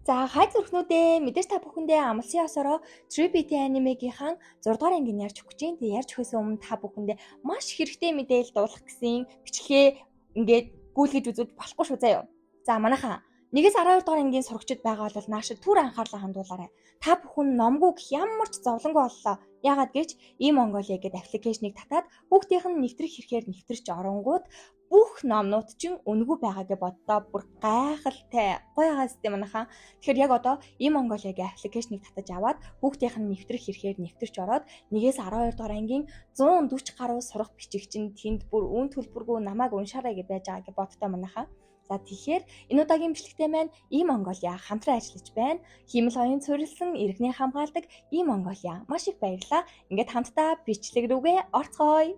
За, хай зүрхнүүдээ, мэдээж та бүхэндээ амлсан ёсороо 3BT анимегийнхаа 6 дугаар ангийг ярьж өгөх гэж байна. Тэгээ ярьж өгөхөөс өмнө та бүхэндээ маш хэрэгтэй мэдээлэл дуулах гэсэн бичлэгээ ингээд гүйлгэж үзвэл болохгүй шүү заяа. За, манайхаа 1-ээс 12 дугаар ангийн сурагчид байгаа бол наашид түр анхаарлаа хандуулаарай. Та бүхэн номгүй гэх ямар ч зовлонгүй боллоо. Яагаад гэвч e-Mongolia гэдэг application ийг татаад хүүхдийнх нь нэвтрэх хэрэгээр нэвтэрч оронгууд бүх номнууд чинь үнэгүй байгаа гэж боддоо, бүр гайхалтай гоё байгаа сте манайхаа. Тэгэхээр яг одоо e-Mongolia-гийн application ийг татаж аваад хүүхдийнх нь нэвтрэх хэрэгээр нэвтэрч ороод 1-ээс 12 дугаар ангийн 140 гаруй сурах бичиг чинь тэнд бүр үн төлбөргүй намайг уншаарай гэж байж байгаа гэж боддоо манайхаа. За, тэгэхээр энэ удаагийн бичлэгтэй маань e-Mongolia хамтран ажиллаж байна. Хиймэл оюун суурилсан иргэний хамгаалдаг e-Mongolia. Маш их баярлалаа. Ингээд хамтдаа бичлэг рүүгээ орцгоё.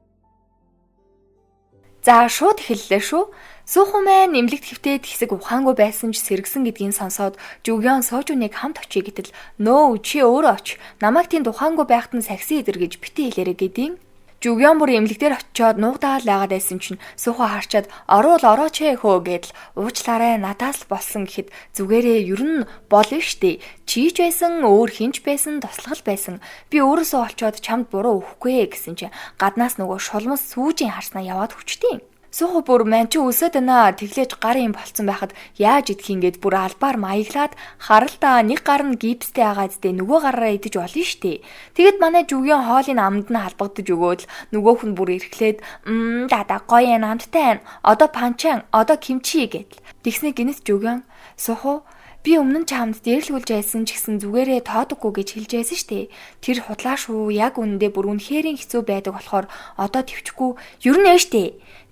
За, шууд эхэллээ шүү. Сүүхүү маань эмнэлэгт хэвтээд хэсэг ухаангүй байсан ч сэргэсэн гэдгийг сонсоод Жүгён Сожуныг хамт очие гэтэл "Нөө, чи өөрөө оч. Намайг тэнд ухаангүй байхад нь сагсан идэр гэж бити хэлээрэй" гэдیں۔ Жүгён бүр эмнэлэг дээр очиод нуугдаад лайгаад байсан чинь Сүүхүү харчаад "Оруул, орооч ээ хөө" гэдэл "Уучлаарай, надаас л болсон" гэхэд "Зүгээрээ, ер нь болно штэ. Чи ч байсан, өөр хэн ч байсан туслах л байсан. Би өөрөөсөө олчоод чамд буруу өгөхгүй" гэсэн чинь гаднаас нөгөө шулмас сүүжийн харснаа яваад хүчтэй. Сүүхүү бүр мань чи өсөд байна. Тэглээж гар юм болцсон байхад яаж идэх юм гээд бүр албаар маяглаад харалтаа нэг гар нь гипстэй байгаа зү, нөгөө гараараа идэж болно штэ. Тэгэд манай жүгийн хоолыг амд нь халбагдаж өгөөд л нөгөөх нь бүр эрхлээд "Мм, дада, гоё юм, амттай байна. Одоо панчан, одоо кимчи" гэдэл. Тэгснэ гинэт жүгэн "Сухуу, би өмнө нь чамд дээрлгүүлж байсан ч гэсэн зүгээрээ тоодоггүй гэж хэлж байсан штэ. Тэр худлаа шүү. Яг үнэндээ бүр үнэхэрийн хэцүү байдаг болохоор одоо төвчгүй. Ер нь ээ штэ.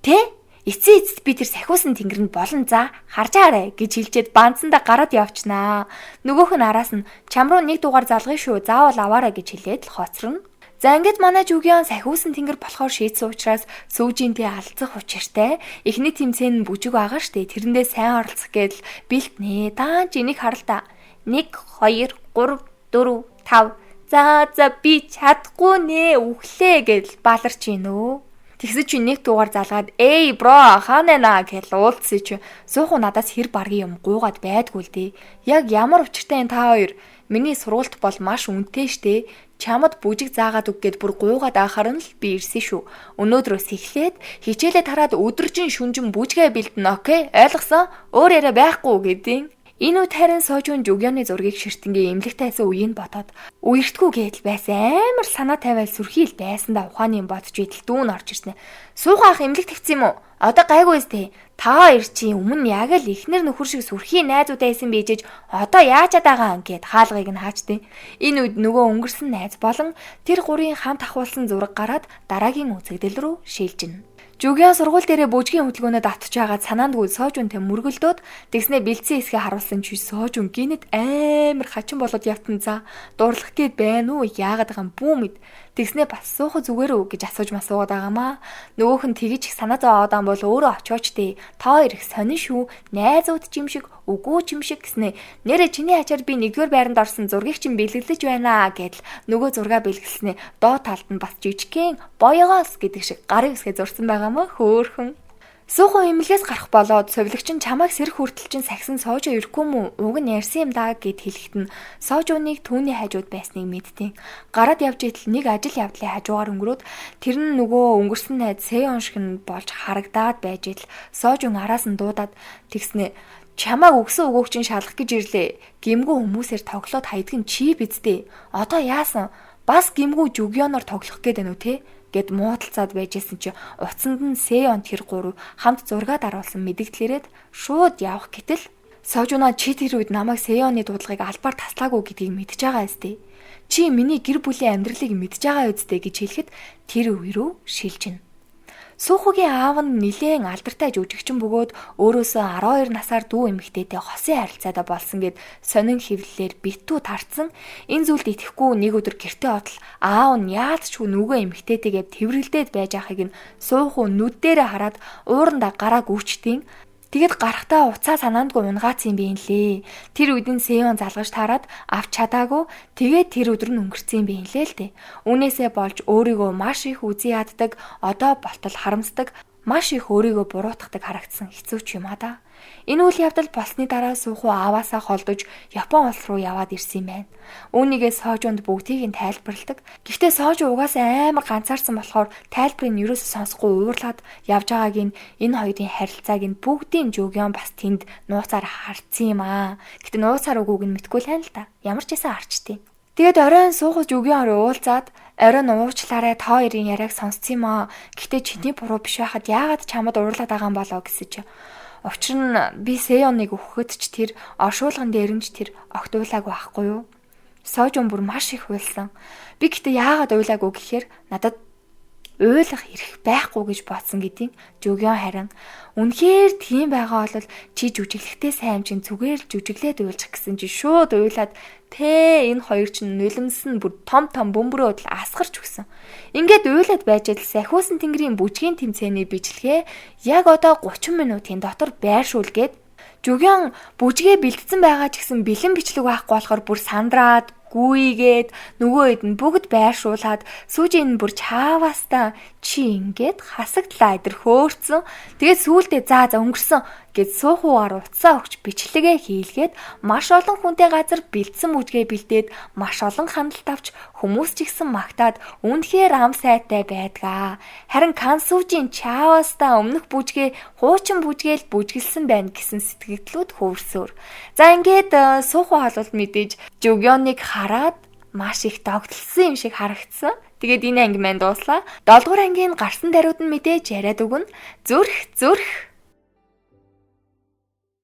Тэ? Эцсийн эцэст би тэр сахиусан тэнгэр нь болон, за, харж аарай" гэж хэлчихэд банцанда гараад явчнаа. Нөгөөх нь араас нь "Чам руу нэг дугаар залгая шүү. Заавал аваарай" гэж хэлээд л хоцорно. За, ингээд манай жүгион сахиусан тэнгэр болохоор шийдсэн учраас сүүжинтэй алцах учиртай. Эхний тэмцээн нь бүжиг байгаа штэ. Тэрэндээ сайн оролцох гэдэл бэлтнэ. Даанч энийг харалта. 1 2 3 4 5. За за, би чадахгүй нэ, үхлээ гэдэл баларч гин өө. Тэгсэн чи нэг дугаар залгаад "Эй, bro, хаана наа" гэж уулзсан чи суух надаас хэр баргийн юм гуугаад байдгүй л дээ. "Яг ямар учиртай энэ та хоёр, миний сургуульд бол маш үнэтэй штэ. Чамд бүжиг заагаад үг гэд бүр гуугаад байхаар нь л би ирсэн шүү. Өнөөдрөөс эхлээд хичээлээ тараад өдөржин шүнжин бүжгээ бэлдэнэ, okay? Ойлгосон? Өөр яриа байхгүй" гэдیں। Энэ үед харин Сожун Жүгёны зургийг ширтэнгээ эмнэлэгт байсан үеийг бодоод үертгүү гэдэл байсан. Амар санаа тавиал сүрхийл байсан да, ухааны юм бодож идэл дүүн орж ирсэн. "Суугаах эмнэлэг тавьсан юм уу? Одоо гайгүй өстэй. Та хоёр чи өмнө яг л эхнэр нөхөр шиг сүрхий найзууд байсан бийжээж одоо яаж чадаагаа" гэд хаалгыг нь хаачтیں۔ Энэ үед нөгөө өнгөрсөн найз болон тэр гурийн хамт ахуулсан зураг гараад дараагийн үзэгдэл рүү шилжинэ. Жүгиан сургууль дээрээ бүжгийн хөдөлгөөнөд автж байгаад санаандгүй Сожунтэй мөргөлдөөд тэгснэ бэлдсэн хэсгээ харуулсан чи Сожун гинэт амар хачин болоод явтан, за, дурлах гээд байна уу, яагаад байгаа юм бүү мэд. Тэгснэ бас "Суух зүгээр үү" гэж асууж масуугаад байгаамаа. Нөгөөх нь тэгэж их санаа зовоод байгаа бол өөрөө очооч дээ. "Та хоёр их сонин шүү. Найзууд ч юм шиг, үгүй ч юм шиг" гэснэ. "Нэрэ чиний ачаар би нэгдүгээр байранд орсон, зургийг чинь бэлэглэж байна" гэдэл нөгөө зургаа бэлгэлснэ. Доод талд нь бас жижигхэн боёгоос гэдэг шиг гарын үсгээ зурсан байгаамаа, хөөхөн. Сүүхэн эмнэлгээс гарах болоод сувилагч нь "Чамайг сэрэх хүртэл чинь сахисан Сожо ирэхгүй мүү? Уг нь ярьсан юм даа" гэд хэлэхэд нь Сожуныг түүний хажууд байсныг мэдтiin. Гараад явж идэл нэг ажил явдлын хажуугаар өнгөрөөд тэр нь нөгөө өнгөрсөн найз Сэйон шиг нь болж харагдаад байж идэл Сожун араас нь дуудаад тэгснэ "Чамааг өгсөн өгөөг чинь шалгах гэж ирлээ. Гимгүү хүмүүсээр тоглоод хайдаг нь чи биз дээ. Одоо яасан? Бас гимгүү жүгёноор тоглох гээд байна уу те?" гэд муудалцаад байжсэн чи утсанд нь Сэйон тэр гурав хамт зураг даруулсан мэдэгдлээрээд шууд явах гэтэл Сожуна "Чи тэр үед намайг Сэйоны дуудлагыг албаар таслаагүй гэдгийг мэдж байгаа өстэй. Чи миний гэр бүлийн амьдралыг мэдж байгаа үсттэй" гэж хэлэхэд тэр үе рүү шилжинэ. Сүүхүүгийн аав нь нилээн алдартай жүжигчин бөгөөд өөрөөсөө 12 насаар дүү эмэгтэйтэй хосын харилцаатай болсон гэд сонин хэвлэлээр битүү тарцсан. Энэ зүйлд итгэхгүй нэг өдөр гэртээ отол аав нь яалт ч нөгөө эмэгтэйтэйгээ тэврэлдээд байж байхыг нь Сүүхүү нүд дээрээ хараад уурандаа гараа гүйчтийн. Тэгээд гарахтаа уцаа санаандгүй унгаацсан юм бэ лээ. Тэр үед нь Сэйон залгаж таарад авч чадаагүй. Тэгээд тэр өдөр нь өнгөрцөн юм бэ лээ л дээ. Үүнээсээ болж өөрийгөө маш их үзий яддаг, одоо болтол харамсдаг, маш их өөрийгөө буруутгадаг харагдсан, хэцүү ч юм а да. Энэ үйл явдал болсны дараа Суху ааваасаа холдож Япон улс руу яваад ирсэн юм байна. Үүнийгээ Сожунд бүгдийг нь тайлбарладаг. Гэхдээ Сожу угаасаа амар ганцаарсан болохоор тайлбарыг нь ерөөсөө сонсохгүй уурлаад явж байгааг нь энэ хоёрын харилцааг нь бүгдийн Жүгён бас тэнд нууцаар харцсан юм аа. Гэтэ нууцаар үгүйг нь мэдгүй л байна л да. Ямар ч байсан харчтیں۔ Тэгээд оройн Суху Жүгён хоёр уулзаад оройн уучлаарай, та хоёрын яриаг сонссон юм аа. Гэтэ чиний буруу биш байхад яагаад чамд уурлаад байгаа юм болоо гэсэн чи. Учир нь би Сэйоныг өгөхөд ч тэр оршуулган дээр нь ч тэр огт уйлаагүй байхгүй юу? Сожун бүр маш их уйлсан. Би гэтээ яагаад уйлаагүй гэхээр надад уйлах эрх байхгүй гэж бодсон гэдгийг Жүгён харин үнэхээр тийм байгаа бол чи жүжиглэхдээ сайн чинь зүгээр л жүжиглээд уйлчих гэсэн чи шууд уйлаад тэ энэ хоёр чинь нулимс нь бүр том том бөмбөрөө л асгарч өгсөн. Ингээд уйлаад байж л сахиусан тэнгэрийн бүжгийн тэмцээний бичлэгээ яг одоо 30 минутын дотор байршуулгээд Жүгён бүжгээ бэлдсэн байгаа ч гэсэн бэлэн бичлэг байхгүй болохоор бүр сандраад гүйгээд нөгөө хэд нь бүгд байршуулад сүүжин нь бүр чааваастаа чи ингээд хасагдлаа эдэр хөөрцөн. Тэгээд сүүлдээ за за өнгөрсөн гэд суухуугаар утсаа өгч бичлэгээ хийлгээд маш олон хүнтэй газар бэлдсэн бүжгээ бэлдээд маш олон хяналт авч хүмүүс ч ихсэн магтаад үнэхээр ам сайтай байдгаа. Харин Кансүүжин чааваастаа өмнөх бүжгээ хуучин бүжгээл бүжгэлсэн байна гэсэн сэтгэгдлүүд хөвөрсөөр. За ингээд суухуу болвол мэдээж Жүгёныг хараад маш их догтлсон юм шиг харагдсан. Тэгээд энэ анги маань дууслаа. 7 дугаар ангийн гарсан даруйд нь мэдээж яриад өгнө. Зүрх зүрх.